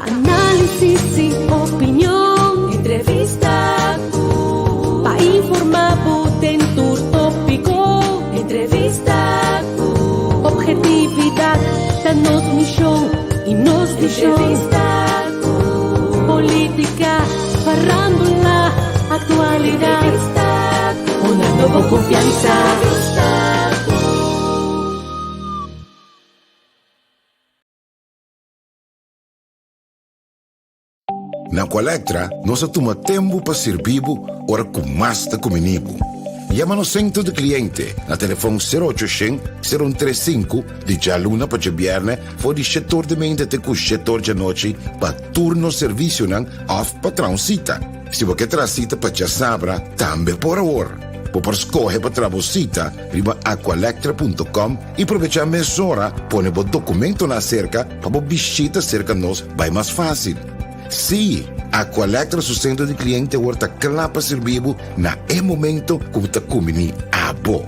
Análisis i opinion. Entrevista ku. Pa informá bo den tur tópiko. Entrevista ku. Ophetividat ta nos mishon i nos vishon. Entrevista ku. Polítika, farándula, aktualidat. Entrevista ku. Honrando bo konfiansa. Entrevista ku. Na Aqualectra nos a tuma tempu pa sirbi bo ora ku mas ta kumini bo. Yama nos sentro di kliente na telefon sero ocho shen, sero un tres sinku di djaluna pa djabièrnè for di shetor di meinta te ku shetor djanochi pa tur nos servisionan òf pa traha un sita. Si bo ke traha sita pa djasabra tambe por awor. Bo por skohe pa traha bo sita riba aqualectra punto com i probechá mesora pone bo dokumentonan aserka pa bo bishita serka nos bai mas fásil. Sí, Aqualectra su sentro di kliente awor ta kla pa sirbi bo na e momento ku bo ta kumbiní abo.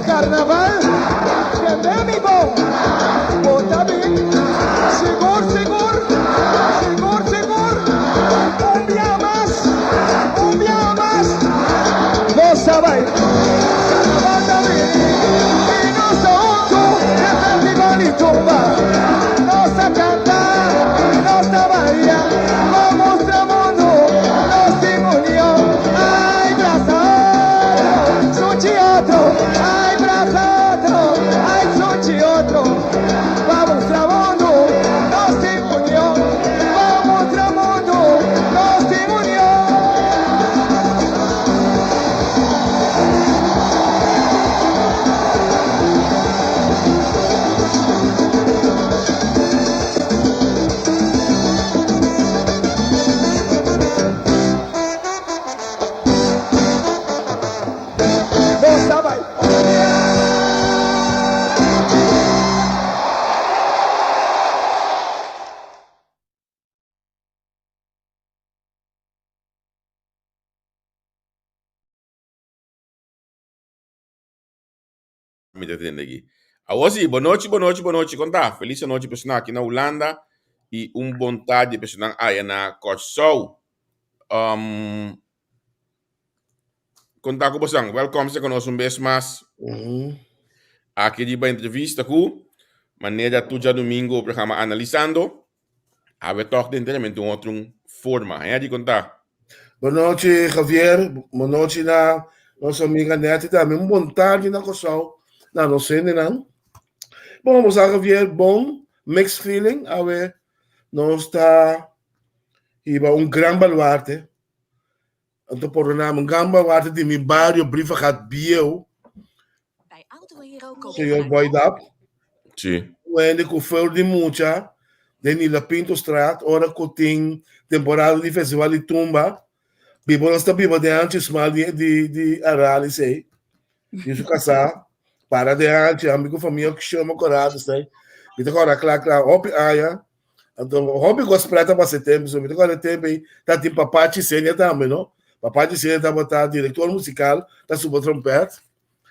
Carnaval, tende mi bon, bo ta bin, sigur sigur. Mi ta tende aki. Awor si, bonochi, bonochi, bonochi. Kon ta? Felis anochi personan aki na Hulanda i un bon tardi personan aya na Kòrsou. Um, kon ta ku bosan? Wèlkòm serka nos un bes mas. Aki riba entrevista ku manera tur djadumingu e programa Analisando. Awe tòg den tenamente un otro forma. Henry, kon ta? Bonochi Javier, bonochi na nos amiga Netty tambe. Un bon tardi na Kòrsou na nos hendenan. Bon, bo sa Javier, bon mixed feeling. Awe nos ta hiba un gran baluarte. Anto pordona mi, un gran baluarte di mi bario Brievengat bieu. Señor Boy Dap. Sí. Un hende ku feur di mucha den Nila Pinto Straat ora ku tin temporada di festival di tumba. Bibo nos ta biba den hanchi smal di di di Aralis ei. Di su kasá. Para den hanchi, ami ku famia ku shoma korado esei. Mi ta kòrda kla kla hopi aña. Anto hopi kos preta pa se tempu. So mi ta kòrda e tempu ei tatin Papa Chisenia tambe no. Papa Chisenia tabata direktor musikal ta suba trompèt.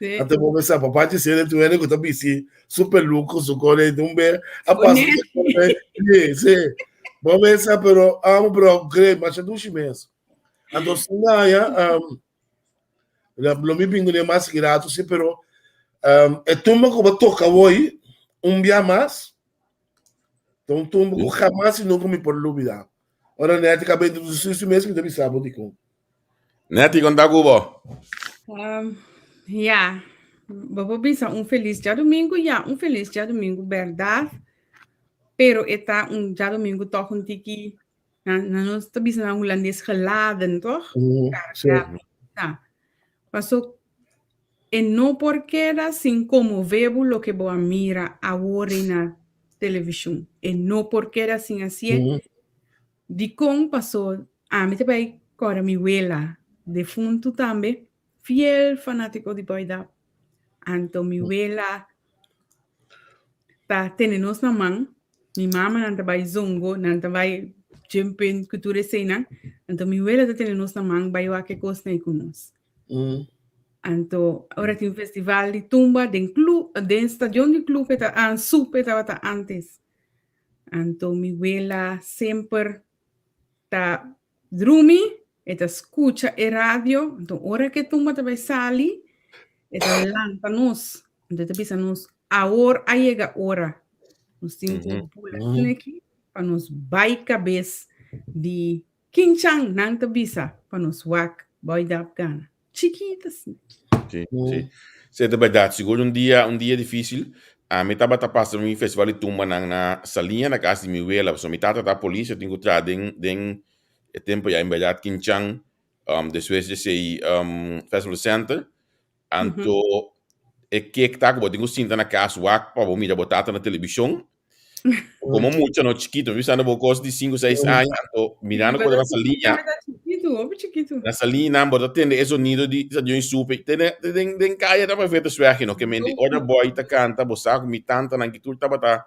Sí. Anto bo mesa Papa Chisenia tu hende ku ta bisti su peluca su kore un be a pasa Oné. Sí, sí. Bo mesa pero amo pero great masha dushi mes. Anto sinaya um, lo mi bingo ne mas rato sí pero um, e tumba ku bo toka hoy un bia mas ta un tumba ku jamás y nunca mi por lubida. Ora Netty ka bem introduci su mes mi ta bisa bo dikon. Netty, kon ta ku bo? Um, ja, bo por bisa un felis djadumingu, ja, un felis djadumingu, berdad. Pero e ta un djadumingu toch un tiki, na, na nos ta bisa na hulandes geladen, toch? Sí. Carga, ta. Paso e no por keda sin konmové bo loke bo a mira awor ei na televishon. E no por keda sin hasié. Dikon? Paso ami ta bai kòrda mi wela defuntu tambe, fiel fanátiko di Boy Dap. Anto mi wela ta tene nos na man, mi mamanan ta bai zongo, nan ta bai jumping ku tur eseinan. Anto mi wela ta tene nos na man bai wak e kosnan ei ku nos. Anto ora tin festival di tumba den club, den stadion di club e ta, ah, SUP e tabata antes. Anto mi wela semper ta drumi, e ta skucha e radio, anto ora ku e tumba ta bai sali, e ta lanta nos. Anto e ta bisa nos, awor a yega ora. Nos tin ku bula sneki pa nos bai kabes di Kinchan nan ta bisa pa nos wak Boy Dap gana. Chikito asina. Sí, sí. Sí, ta berdad. Sigur un dia, un dia difícil. Ami tabata pasa mi festival di tumbanan na Saliña, na cas di mi wela. Pasobra mi tata ta polis, yo tin cu traha den, den e tempo ya en berdad Kinchan, um, despues di esey, um, Festival Center. Anto e kek ta ku bo tin ku sinta na kas wak pa bo mira bo tata na televishon. Komo mucha no chikito, mi bisando bo kos di sinku seis aña, anto mirando ku na saliña, na saliña nan bo ta tende e sonido di Stadion Supe, tende den den kaya ta perfecto swègi no, ke men di ora boy ta kanta bo sa ku mi tantanan ki tur tabata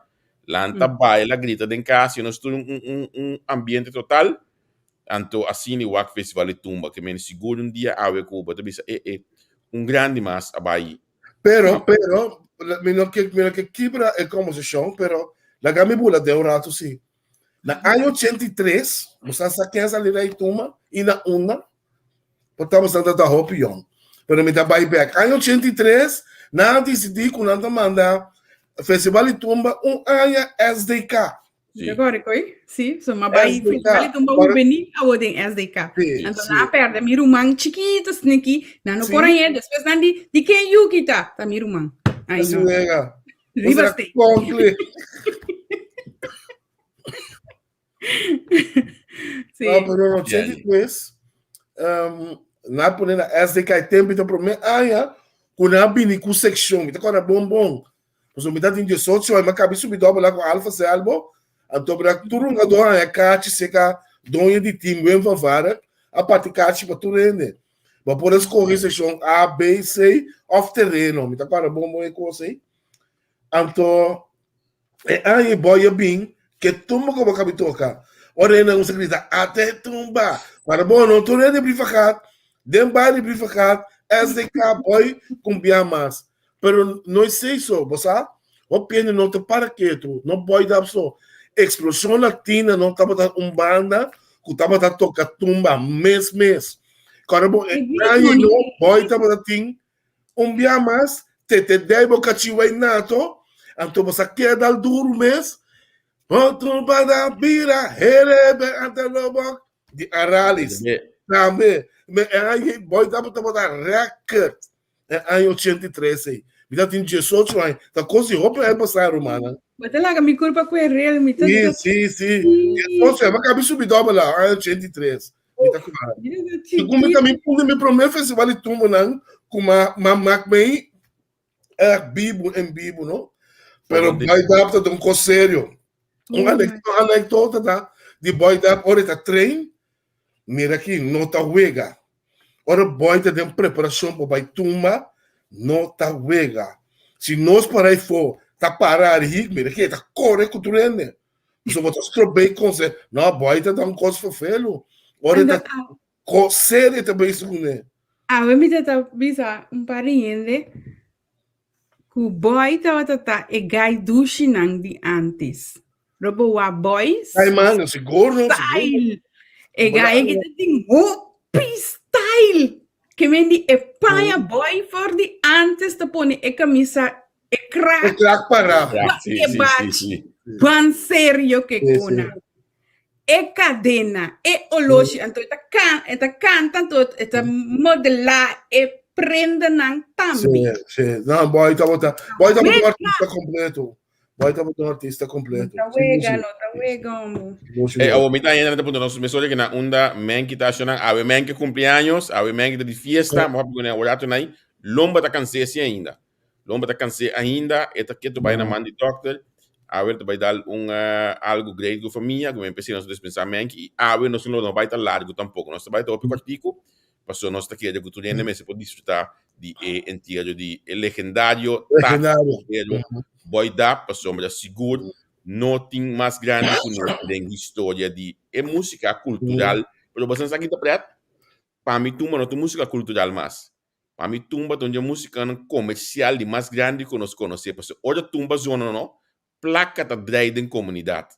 lanta baila grita den kas, yo nos tur un un un ambiente total. Anto asina i wak festival di tumba ke men sigur un dia awe ku bo ta bisa e e un grandi mas a bai. Pero, pero, mi no ke, mi no ke kibra e kombersashon, pero laga mi bula den un ratu si. Na aña 83, bo sa sa ken sali rei tumba i na unda? Por ta bo sa ta hopi yong. Pero mi ta bai bek. Aña 83, nan a disidí ku nan ta manda festival di tumba un aña SDK. Sí. De acuerdo, koi? Sí, so ma bai SDK. festival di tumba Para- juvenil awo den SDK. Sí, Anto sí. na perde mi ruman chiquito sneaky, na no Sí. por ayer, después nan di, di ken Yuki ta? Ta mi ruman. Ay Así no. wega. Riba Osea, stage. concli. Sí. No, pero no 83, um, na pone na SDK tempo ita prome aña, ku na bini ku sekshon, mi ta kòrda bon bon. Pasobra mi ta tin 18 aña, mi a kabi subi dòbel la ku Alfa Selbo, anto bra tur hungadó haña kachi seka doño di team Wim van Vark a parti kachi pa tur hende. Bo por a skohe sekshon A, B, C òf tereno. Mi ta kòrda bon bon e kos ei. Anto e aña e boy a bin ke tumba ku bo kabi toka. Ora hende a kuminsá grita, Ate tumba! Para bo no tur hende brievengat, den bai di brievengat, SDK boy kumpia mas. Pero no esei so, bo sa? Hopi hende no ta para ketu, no boy dap so. Explosión Latina no tabata un banda ku tabata toka tumba mes mes. Kòrda bo e aña no boy tabata tin un bia mas tete dei bo kachiwei nato, anto bo sa keda al duru mes. Otro banda bira herebe ante lo bok di Aralis. Tambe, me e aña boy tabata record. E aña 83 ei. Mi ta tin 18 aña. Ta kos di hopi aña pasá, rumannan. Bo ta laga mi kurpa ku e rel, mi ta. Sí, sí, sí. 18 aña. Mi a kabi subi dòbel la, aña 83. Mi ta kòrda. Segun mi ta mi pone mi promé festival di tumbonan ku ma ma mak mei ègt bibu en bibu, no? Pero Boy Dap ta un kos serio. Un anekdota ta di Boy Dap ora e ta train, Mira aki, no ta wega. Ora boy ta den preparacion pa bai tumba, no ta wega. Si nos para efo ta para ari, mira aki, e ta core cu tur hende. Pasobra bo ta strobey conse. No, boy ta da un cos ferfelu. Ora e ta cos serio e ta bezig cune. Awe mi ta ta bisa un par di hende Ku boy tabata ta e gai dushinan di antes. Robo wa boys. Ay man, sigur no, sigur. Style. E gai ki ta tin hopi style. Ke men di e paña boy for di antes ta pone e kamisa e krak. E krak para. Sí, E sí, sí, bachi. sí. Ban serio ke Sí, sí. kona. E kadena, e oloshi, anto e ta kan, e ta kanta, anto e ta modelá e prendanan tambe. Sí, sí. No, boy tabata, boy tabata un artista completo. Boy tabata un artista completo. No ta wega, no ta wega, homo. Hey, awo mi ta yendo na punto nos mesora que na unda menki ta shonan awe menki cumpleaños, awe menki ta di fiesta, mo hapi con e orato nai, lomba ta cansesi ainda. Lomba ta cansé ainda, e ta ketu bai na man di dokter. Awe ta bai dal un algo great ku famia, ku men p'esei nos ta dispensá menki i awe nos lo no bai ta largu tampoco. Nos ta bai ta hopi kòrtiku, pasobra nos ta kere ku tur hende mester por disfrutá di e entiero di e legendario tata Legendario. Boy Dap, pasobra sigur no tin mas grandi ku nos den historia di e músika kultural. Pero boso sa ki ta pret? Pa mi tumba no ta un músika kultural mas. Pa mi tumba ta un dje musikanan komersial di mas grandi ku nos konosé pasobra ora tumba zona no, plaka ta drai den komunidat.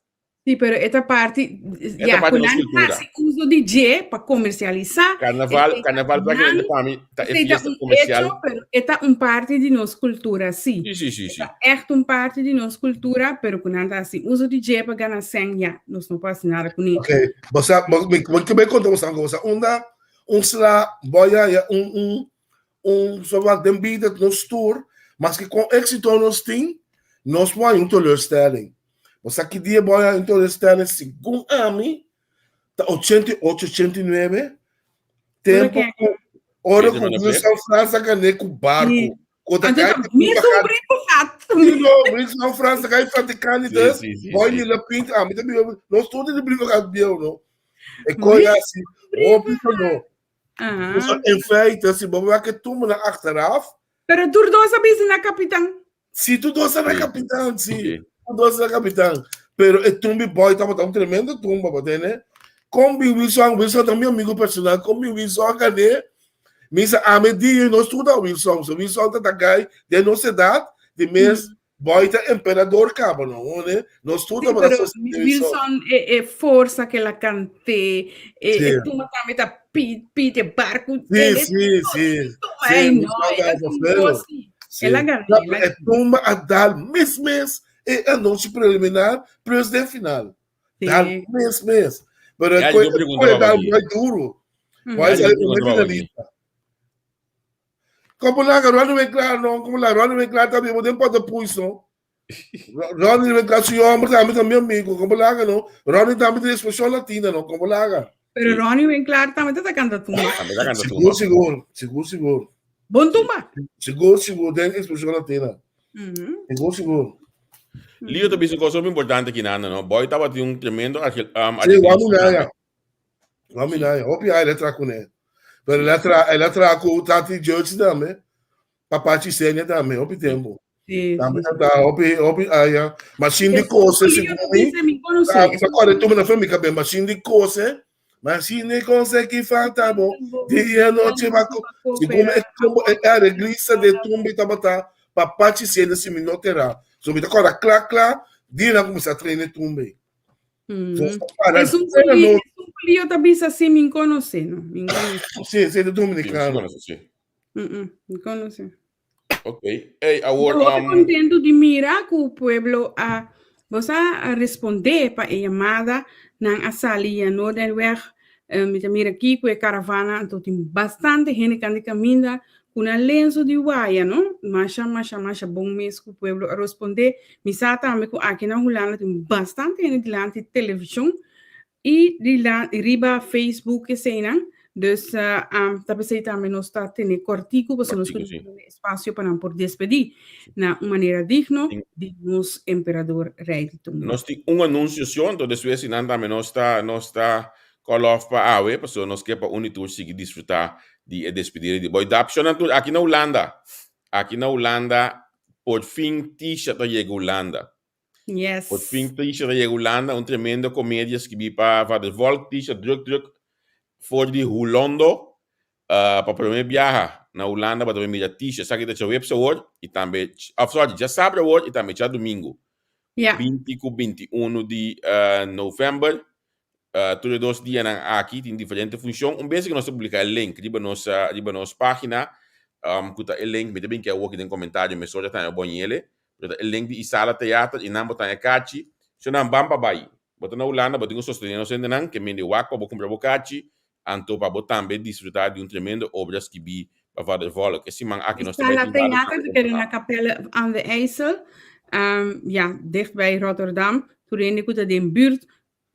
Sí, pero e ta parti, E ta ya, parti ku di nos nan kultura. hasi uso di dje pa komersialisá. Karnaval, Esei ta karnaval nan, práktikamente pa mi ta e esei ta fiesta un komersial. echo, pero e ta un parti di nos kultura, sí. Sí, sí, sí, E sí. ta ègt un parti di nos kultura, pero ku nan ta hasi uso di dje pa gana sèn, ya, nos no por hasi nada kuné. Ok, bo sa, bo, mi, mi ke bai konta bo algo, bo sa unda Un sla boy haya un un un zowat den bida nos tur, maske kon éxito nos tin, nos por haya un teleurstelling. Bo sa ki dia boy haya un teleurstelling segun ami ta 88, 89, tempo ku ora ku Wilson Frans a gané ku barco. Ku ta kai Mesun brievengat. Sí, no, Wilson Frans ta kai Vaticani dus, boy mila pinta, ami ta biba, nos tur tin di brievengat bieu, no? E koe así, hopi no. Dus in feite, si bo wak e tumba na achteraf. Pero tur dos a bisa na kapitan. Si, tur dos na kapitan, si. Tur dos na kapitan. Pero e tumbi boy tabata un tremendo tumba, bo tene. Kon bin Wilson, Wilson ta mi amigo personal, kon bin Wilson a gané. Mi sa ame dia nos tur ta Wilson. So Wilson ta ta guy den nos edad, di mes Boy ta emperador caba no, hone? Nos tur Sí, tabata pero sostener Wilson. Wilson e, e forsa que la cante, e, Sí. e tuma tambe ta pi, pi de barco. Sí, ele sí, to- sí. tuma, Sí, ay, no, Wilson ela ta tumbou fofero. sí. Sí. Ela gané, No, ela e tumba a dal mes mes e anuncio preliminar plus den final. Sí. Dal mes mes. Pero Ya, e koe yo pregunto koe baba dal aquí. muy duro. Mhm. Boy Ya, yo sali pregunto primer baba aquí. finalista. Como laga Ronnie Winkler no, como laga Ronnie Winkler también, bo den pota puis no. Ronnie Winkler su hombre también ta mi amigo, como laga no. Ronnie también tiene expresión latina no, como laga. Pero Ronnie Winkler también ta canta tumba. También ta canta Sigur, tumba. sigur, sigur, sigur. Bon tumba. Sigur, sigur, den expresión latina. Sigur, sigur. Leo ta bisa un cosa muy importante aquí nanda, no? Boy tabata un tremendo arge, um, Sí, arreglista. wami naya. Wami naya. Hopi ai letra kuné. Pero el a tra, el a tra ku Tati George tambe. Papa Chisenia tambe, hopi tempo. Sí, Tambe sí. ta hopi, hopi aya. Machine di kose, Julio segun mi. dice, mi conoce. Ah, sa kore tu na mi kabe machine di kose. Machine di kose ki falta bo. Dia noche bako. Segun e combo e arreglista de tumbi tabata. pa Pachi Sienda si mi no ta erá. So mi ta kòrda kla kla dia nan kuminsá train e tumba ei. Mm. So nos ta para Esun henter puli, anochi. esun puli yo ta bisa si mi konosé, no. Mi konosé. Sí, sí, ta Sí, dominicano. konosé, sí. Mm -mm, mi konosé. Ok. Hey, awor, Hopi um, kontentu di mira ku pueblo a bos a respondé pa e yamada, nan a sali ya Noorderweg. Eh, mi ta mira aki ku e karavana, anto tin bastante hende kan di kaminda ku nan lenso di waya, no? Masha, masha, masha bon mes ku pueblo a respondé. Mi sa tambe ku aki na Hulanda tin bastante hende dilanti televishon I di la riba Facebook eseinan. Dus uh, ta pesei tambe nos ta tene kortiku, pasobra nos Kortiku, kuer sí. duna espasio pa nan por despedí na un manera digno Tin- di nos emperador Rei di Tumba. Nos tin un anuncio sio, anto despues si nan tambe nos ta nos ta call off pa awe, pasobra nos ke pa un di tur sigui disfruta di e despedida di Boy Dap. Sio nan tur aki na Hulanda, aki na Hulanda por fin Tisha ta yega Hulanda. Yes. Por fin Tisha ta yega Hulanda, un tremendo comedia skibí pa Vader Volk. Tisha druk druk for di Hulondo uh, pa prome biaha na Hulanda pa tambe mira Tisha. Esaki ta djaweps awor y tambe, of sorry, djasabra awor y tambe djadumingu. Ja. 20 ku 21 di uh, november. Uh, tur e dos dianan aki tin diferente funcion. Un bes ku nos ta publica e link riba nos, uh, riba nos pagina, um, ku ta e link, mi ta bin ke awor den comentario mesora ta bon yele. Pero ta e link di Isala Theater y nan bo ta e kachi. So nan ban pa bai. Bo ta na Hulanda, bo tin ku sostené nos hendenan, ke mende wak pa bo kumpra bo kachi, anto pa bo tambe disfrutá di un tremendo obra skibí pa Vader Volk. E siman aki nos ta bai Isala tin varios Theater te kere na Capelle aan de IJssel. Um, ja, dicht bij Rotterdam. Tur hende ku ta den buurt,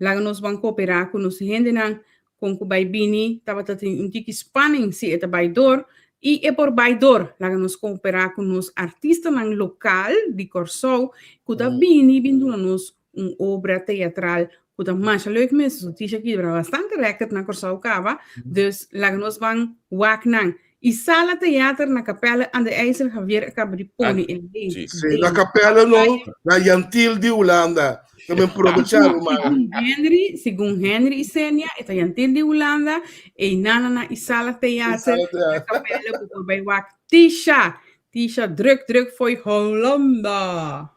Laga nos ban kooperá ku nos hendenan kon ku bai bini tabata tin un tiki spanning si e ta bai dor i e por bai dor. Laga nos kooperá ku nos artistanan lokal di Kòrsou ku ta bini bin duna nos un obra teatral ku ta masha leuk mes. So Tisha kibra bastante record na Kòrsou kaba, dus laga nos ban wak nan. I sala teater na Capelle aan de IJssel Javier a kaba di pone e link. Sí. Sí, na Capelle no, na Jantil di Hulanda. Ta men probechá, ruman. Segun Henry, segun Henry i Senia, e ta Jantil di Hulanda, e nana na i sala teater Sala na teater. Capelle bo por bai wak Tisha. Tisha druk druk fo'i Hulanda.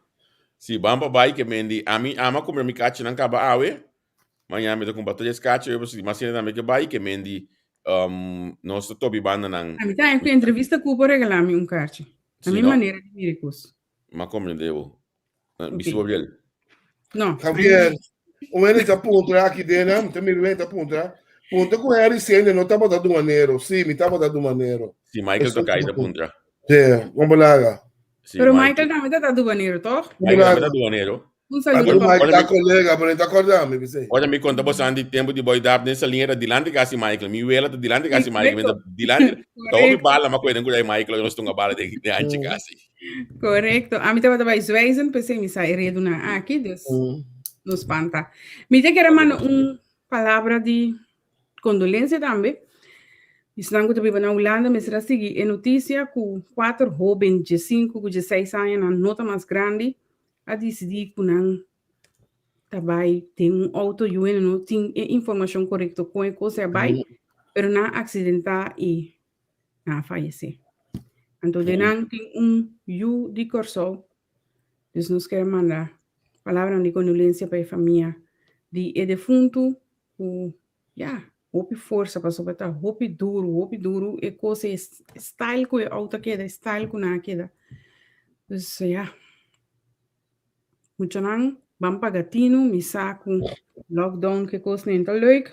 Sí, ban pa bai ke men di ami ama kumpra mi kachinan kaba awe. Mañana mi ta kumpra tres kachi awe pasobra mas hende tambe ke bai ke men di um, nos ta topi bandanan. A mi ta ku entrevista ku por regalá mi un kachi. Na Sí, mi no? manera di mira e kos. Ma komprende bo. Ok. Bisti bo bril. No. Javier, un hende ta puntra aki den, mi ta mira un hende ta puntra. Puntra ku Harry Sende no tabata duanero. Sí, mi tabata duanero. Si Michael Eso Tokay ta puntra. Sí, kom laga. Sí, Pero Michael tambe ta duanero, toch? Michael tambe ta duanero. Un saludo pa Michael ta colega, pero ta acorda mi, pensei. Ora mi conta bo san di tempo di boy dap den salinha ta dilanti casi Michael. Mi wela ta dilanti casi Michael. Mi ta dilanti. Ta hopi bala ma cueden cu Michael nos tunga bala den den anchi casi. Correcto. A mi tabata bij Zwijzen, pensei mi sa e redu na aki, dus no spanta. Mi te quiere manda un palabra di condolencia tambe. Esnan ku ta biba na Hulanda mester a sigui e noticia ku kuater hoben dje sinku ku dje seis aña nan no ta mas grandi a disidí ku nan ta bai den un outo yu hende no tin e informashon korekto kon e kos a bai pero nan a aksidentá i nan a fayesé. Anto den nan tin un yu di Kòrsou dus nos kere manda palabranan di kondolensia pa e famia di e defuntu ku ya hopi forsa pasobra ta hopi duru hopi duru e kos e style ku e outo a keda e style ku nan a keda dus ya muchanan ban paga tinu mi sa ku lockdown ke kos nen ta leuk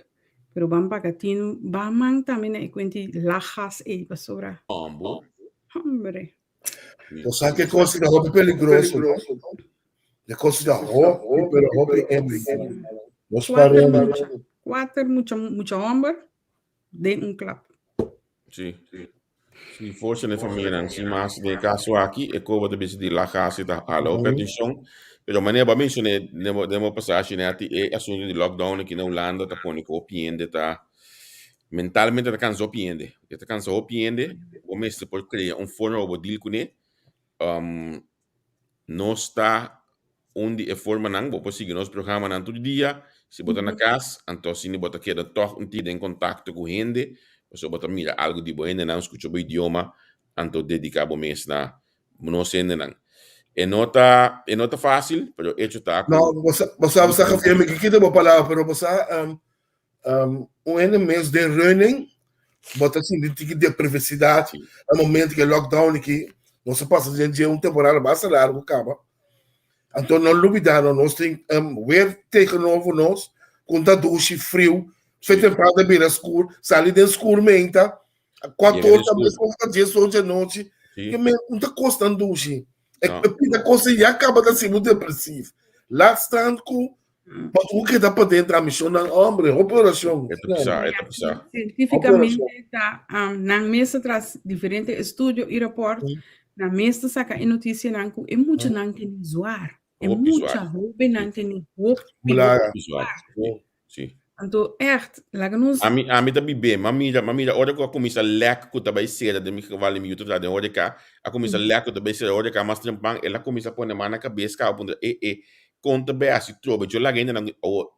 pero ban paga tinu ban man tambe na e kuenti lagas ei pasobra Hombo. hombre. Bo sa ke kos ta hopi peligroso, no? E kos ta hopi, pero hopi heavy. Nos Kuater parents. mucha, kuater mucha, mucha homber den un klap. Sí. Sí, forsa na e familianan. Sin mas den e kaso aki, e koba ta bisa di laga hasi ta hala hopi atenshon. Pero manera bo a menshoné den bo den bo pasashi nèt e asuntu di lockdown aki na Hulanda ta pone ku hopi hende ta Mentalmente ta cansa hopi hende. E ta cansa hopi hende. Bo mester por crea un forma pa bo deal cune. Um, nos ta un di e formanan, bo por sigui nos programanan tur dia. Si bo ta na cas, anto asina bo ta keda toch un tiki den contacto cu hende. Pasobra bo ta mira algo di bo hendenan, scucha bo idioma, anto dedica bo mes na. nos hendenan. E no ta e no ta fácil, pero hecho ta ku No, bo sa, bo sa, bo sa, Javier, mi ke kita bo palabra, pero bo sa, um, um, un hende mes den running, bo ta sinti tiki depresividad, na momento ke lockdown aki, nos a pasa den dje un temporada basta largo kaba. Anto no lubida no, nos tin um, weer tegenover nos, kun ta dushi friu, fe temprano ta bira skur, sali den skur menta, Cuatro Llega ta den mes con ta dies ocho anochi. Sí. Que me un ta costan dushi. E No. e pita cosa ya acaba ta sibu depressief. Laat staan ku pa tu keda pa dentro a misión nan hombre, hopi oración. E ta pisá, e ta pisá. Científicamente ta um, nan mes ta tras diferente estudio y rapport, nan mes ta saca e noticianan cu e muchanan tene zwaar. E Hopi mucha zwaar. hobennan tene hopi Bulaga. Hopi zwaar. Sí, sí. Anto echt, laga nos Ami, ami ta bibé, m'a mira, m'a mira ora ku a kuminsá lèk ku ta bai sera, den mi geval di mi yu ta traha den horeca, a kuminsá lèk ku ta bai sera horeca mas trempan, el a kuminsá pone man na kabes kaba puntra, e e, kon ta bai hasi trobe? Djo laga hende nan, awor,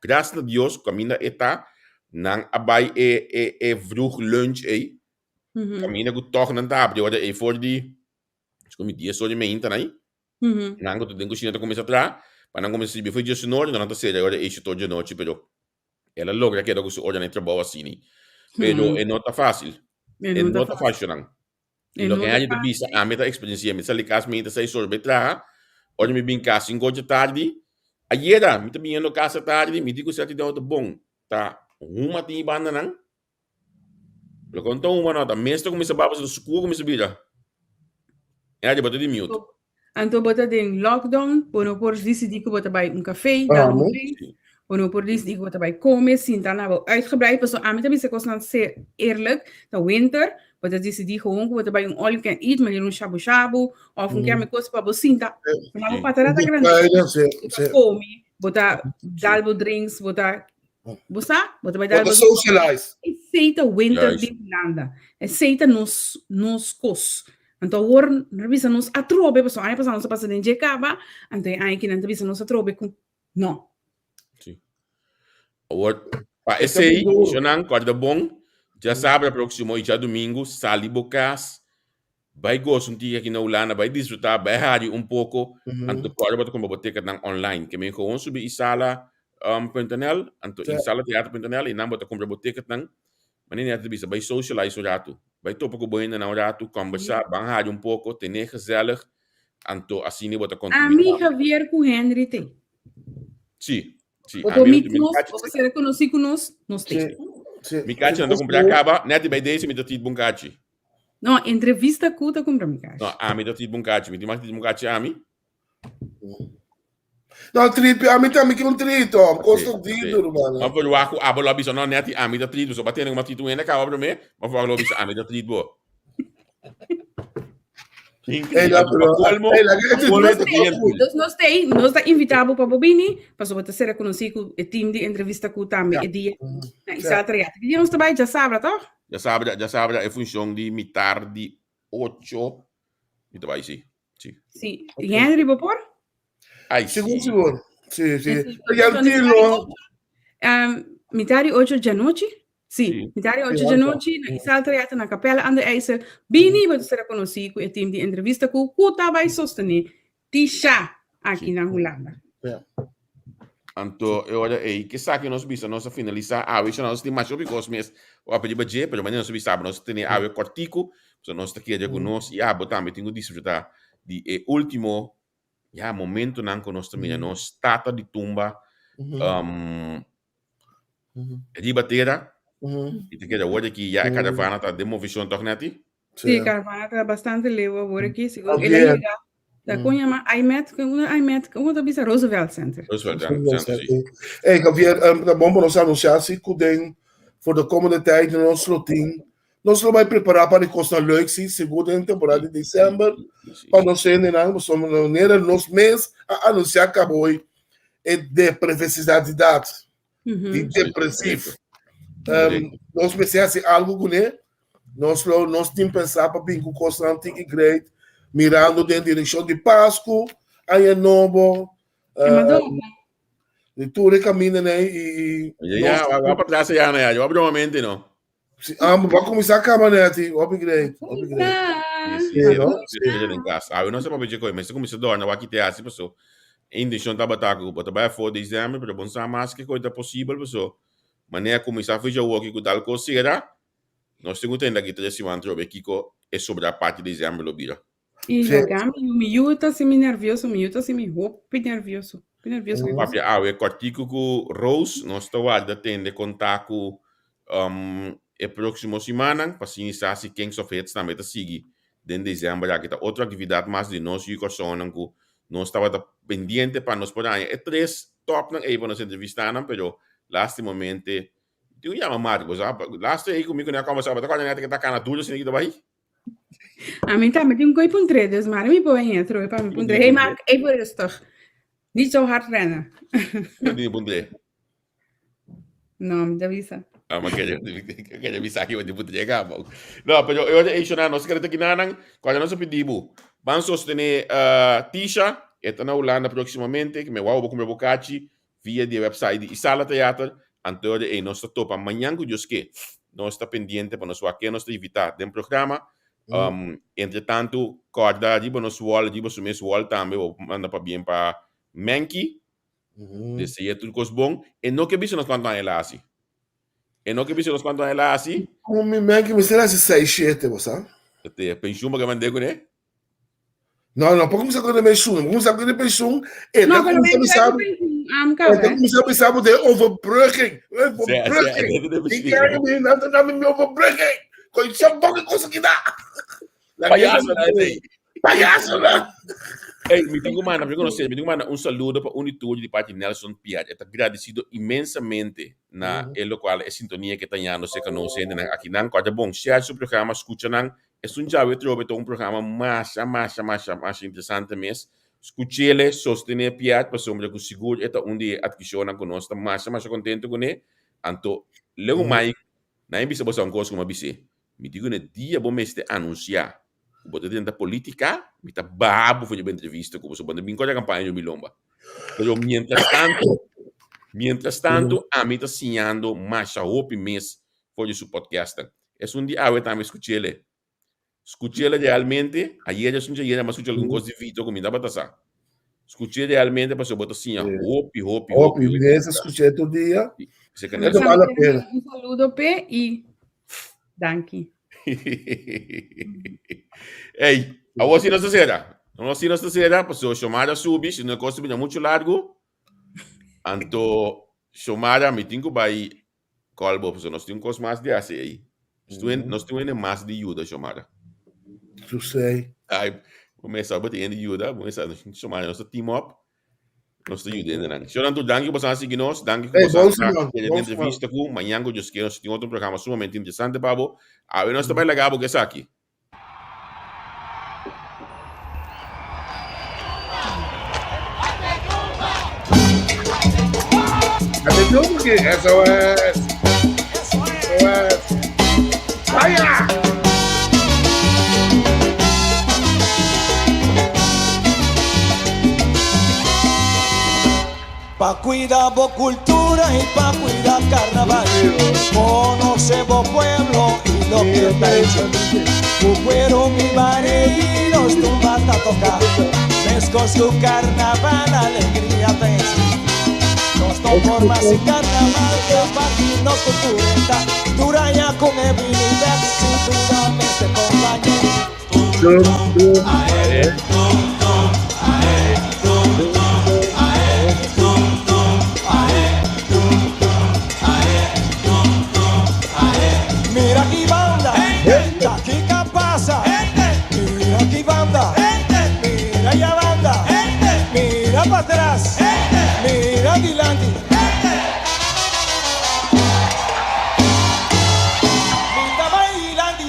gras na Dios kaminda e ta, nan a bai e e e vroeg lunch ei, kaminda ku tòg nan ta habri ora ei for di, mi dies ora i meinta nan ei, Nan ku ta den kushina ta kuminsá traha, pa nan kuminsá sirbi for djesnochi, nan ta sera e ora ei tur djanochi, pero el a logra keda ku su ora na e trabou asini. Pero e no ta fásil. E no ta fásil nan. I loke hende ta bisa, ami ta eksperensiá, mi sali kas mi ta seis ora bai traha, ora mi bin kas sinku ocho tardi, ayera mi ta biniendo kas tardi, mi di ku sèt di ta bon, ta huma tin e bandanan, Lo kon ta huma no, ta mes ta kuminsá baba, skur kuminsá bira. Ya, bo ta di mute. Anto bo ta den lockdown, bo no por disidí ku bo ta bai un kafé, dal un drink, bo no por disidí ku bo ta bai kome, sinta na bo uitgebreid, pasobra ami ta bisa kosnan ser eerlijk, ta winter, bo ta disidí gewoon ku bo ta bai un all you can eat, manera un shabu shabu, òf un keme kos pa bo sinta, na bo patarata grandi, bo ta kome, bo ta dal bo drinks, bo ta Bo sa? Bo ta bai Bo ta socialize. Esei ta winter Juist. di Hulanda. Esei ta nos, nos kos. Anto awor nan ta bisa nos atrobe, pasobra aña pasá nos a pasa den dje kaba, anto e aña aki nan ta bisa nos atrobe ku no. Sí. Awor, pa E ta esei, duro. shonnan, kòrda bon, djasabra próksimo i djadumingu, sali bo kas, Bai gosa un tiki aki na Hulanda, bai disfruta, bai hari un poko, anto kòrda bo ta kumpra bo ticketnan online. Ke men gewoon subi isala punt nl, anto isalateatro punt nl i nan bo ta kumpra bo ticketnan. Manera mi a bisa, bai socialize un ratu, bai topa ku bo hendenan un ratu, kòmbersá, ban hari un poko, ten'é gezellig, anto asina bo ta kontribuí Ami tambe. Javier ku Henry te. Sí, sí. Bo por Ami meet mi nos, kachi bo por ser konosí ku nos, nos te. Sí, sí. Mi kachi nan ta kumpra kaba, nèt di bai desi mi ta tit bon kachi. No, entrevista ku ta kumpra mi kashi. No, ami ta tit bon kachi. Mi tin mas tit bon kachi ami. No, tripi, ami tambe ke un trito. Kosto Sí, sí. dito, ruman. Ma verwacht ku abo lo bisa, no, neti ami ta trit. So, ba tene ku ma trit un hende kaba promé, ma verwacht lo bisa ami ta trit bo. Hey, la, pero, Colmo, hey, la, este colmo nos ta bien. Dus nos te, nos ta invitá bo pa bo bini, pasobra bo ta ser rekonosí ku e team di entrevista ku tambe Ja. e dia na Ja. Isala Trayata. Ki dia nos ta bai? Djasabra, tòg? Djasabra, djasabra e funshon di mitar di ocho mi ta bai, si. Si. Si. Ok. Henry, bo por? Ai, Sigur, si. sigur. Si, si. Si. Jan Tilo. Um, mitar di ocho djanochi? Si, Si. mitar di ocho Si, djanochi na Isala Trayata na Capella aan de IJssel. Bini, bo ta ser konosí ku e team di entrevista ku ku ta bai sostené Tisha aki Si. na Hulanda. Ja. Anto e ora ei, ke sa ke nos bisa nos a finalisá awe, si nos tin masha hopi kos mes wak riba dje, pero manera nos a bisa nos tene awe kòrtiku, pasobra nos ta kere ku nos i abo tambe tin ku disfrutá di e último, ya, momentunan ku nos ta mira nos tata di tumba riba tera, i ta kere awor aki ya e karavana ta den movishon tòg nèti? Sí, e karavana ta bastante leu awor aki, segun el a Javier. yega Ta kon yama IMET, kon una IMET, kon ta bisa Roosevelt Center. Roosevelt Center, sí. Hey Javier, um, ta bon pa nos anunciar si ku den voor de komende tijd nos lo tin nos lo bai prepará pa di kosnan leuk si sigur den temporada di december pa nos hendenan pasobra manera nos mes a anunciá kaba hoy e depresividad di depresief. Um, nos mester hasi algo kuné. Nos lo nos tin pensá pa bin ku kosnan tiki great, mirando den direkshon di Pasku, Aña Nobo, um, di tur e kamindanan ei i, i Ya, nos wa wa pa tras ya na ya, yo bromamente no. Si, ah, ba kuminsá kaba neti, hopi great, hopi great. Sí, sí, no? Sí, den kas. Awe no sa papia dje koe, mester kuminsá dòrna wak kite hasi paso e intenshon tabata ku bo ta bai afó desèmber, pero bo no sa mas ke koe ta posibel paso manera kuminsá fecha awoki ku tal kos sera, nos tin ku tende aki tres siman trobe kiko e sobrá parti desèmber lo bira. I laga mi yu, mi yu ta hasi mi nervioso, mi yu ta hasi mi hopi nervioso, hopi nervioso. Mm. Papia awe kòrtiku ku Rose, nos ta warda tende konta ku um, e próksimo simannan pa siña sa si Kings of Hits tambe ta sigui den desèmber aki. Ta otro aktividat mas di nos yu kòrsounan ku nos tabata pendiente pa nos por haña e tres tòpnan ei pa nos entrevistá nan, pero lástimamente tin un yama Mark, bo sa, laatste ei ku mi ku nan a kòmbersá, bo ta kòrda nèt ke ta kana duru asina ki ta bai? A mi tambe tin koi puntr'é, dus maar mi por heen troe pa mi puntr'é. Hey Mark, even rustig. Niet zo hard rennen. Kiko tin puntr'é? No, mi ta bisa. Ah, ma kere, kere bisa aki bo puntr'é kaba. No, pero e ora ei shona nos kere ta kinanan, cuando nos a pidi bo, ban sostené uh, Tisha, e ta na Hulanda próximamente, que me wou bo kumpra bo kachi via di e website di Isala Theater, anto ora ei nos ta topa mañan ku Dios ke. Nos ta pendiente pa nos wak ken nos ta invitá den programa. Um, entre tantu, kòrda riba nos wall, riba su mes wall tambe, bo manda pabien pa Menki. Dese'é tur kos bon. E no ke bisa nos kuantu aña el a hasi. E no ke bisa nos kuantu aña el a hasi. Ku mi Menki mester hasi seis, shete, bo sa. Te penshun pa ke mand'é kuné? No, no, por kumsa ku pensioen. Kumsa ku pensioen. E No, ta pero kumsa ben bisa, am e ta kawe. kumsa bisa bo de overbrugging. Overbrugging. Die krijgen me na na mi overbrugging. Kon je bokke kosa kita. Payaso na ese. Payaso na. Hey, mi tin ku manda, mi konosé, mi tin ku manda un saludo pa un di tur di parti Nelson Piet. E ta gradisido inmensamente na e lokual e sintonia ke ta ñando serka nos hendenan akinan. Ku a ta bon, share su programa, skucha nan. Esun djawe trobe ta un programa masha, masha, masha, masha interesante mes. Skuch'ele, sostené Piet, pasobra ku sigur e ta un di e atkishonnan ku nos ta masha, masha kontento kuné. Anto, leu mai, nan e bisa bo sa un kos ku mi a bis'é. Mi di kuné, dia bo mester anunsiá ku bo ta drenta polítika, mi ta baha bo for di bo entrevista ku bo, so bo no bin kore kampaña riba mi lomba. Pero mientras tanto, mientras tanto, ami ta siñando masha hopi mes for di su podcastnan. Esun di awe tambe skuch'ele. Skuch'ele realmente, ayer esun dje ayer a skucha algun kos di Vito ku mi tabata sa. Skuch'e realmente pasobra bo ta siña hopi, hopi, hopi. Hopi, mi a skuch'e tur dia. Esei bale la pena. Un saludo p'e i danki. Ey, awor si nos ta sera. Awor si nos ta sera, pasobra Shomara subi, si no e kos ta bira muchu largu. Anto, Shomara, mi tin ku bai Call bo, pasobra nos tin un kos mas di hasi ei. Nos tin nos tin hende mas di yuda, Xiomara. Susei. Ai, bo mester bo tin hende di yuda, bo mester, Xiomara, nos ta team up, nos ta yuda hendenan. Señornan tur, danki ku boso a sigui nos, danki ku Hey, boso a bon siman, tene bon siman. entrevista ku, mañan ku Dios kier nos tin otro programa sumamente interesante pa bo. Awe nos ta bai laga bo ku esaki. SOS! SOS! Fire! Pa cuida bo cultura y pa cuida carnaval Conoce bo pueblo y lo que ta hecho Cu cuero mi bari nos tumba ta toca Mescos cu carnaval alegria ta existi Nos no por mas sin carnaval Ta parti nos cultura ta Tur aña con e bini bek Sin duda mester compañe Tum, tum, ae. Tum, tum, ae. Tum, tum, ae. Tum, tum, ae. Tum, tum, ae. Tum, tum, ae. Mira ki banda, ta kiko pasa. Mira ki banda, mira ya banda. Mira patras, mira dilanti. Mi ta bai dilanti.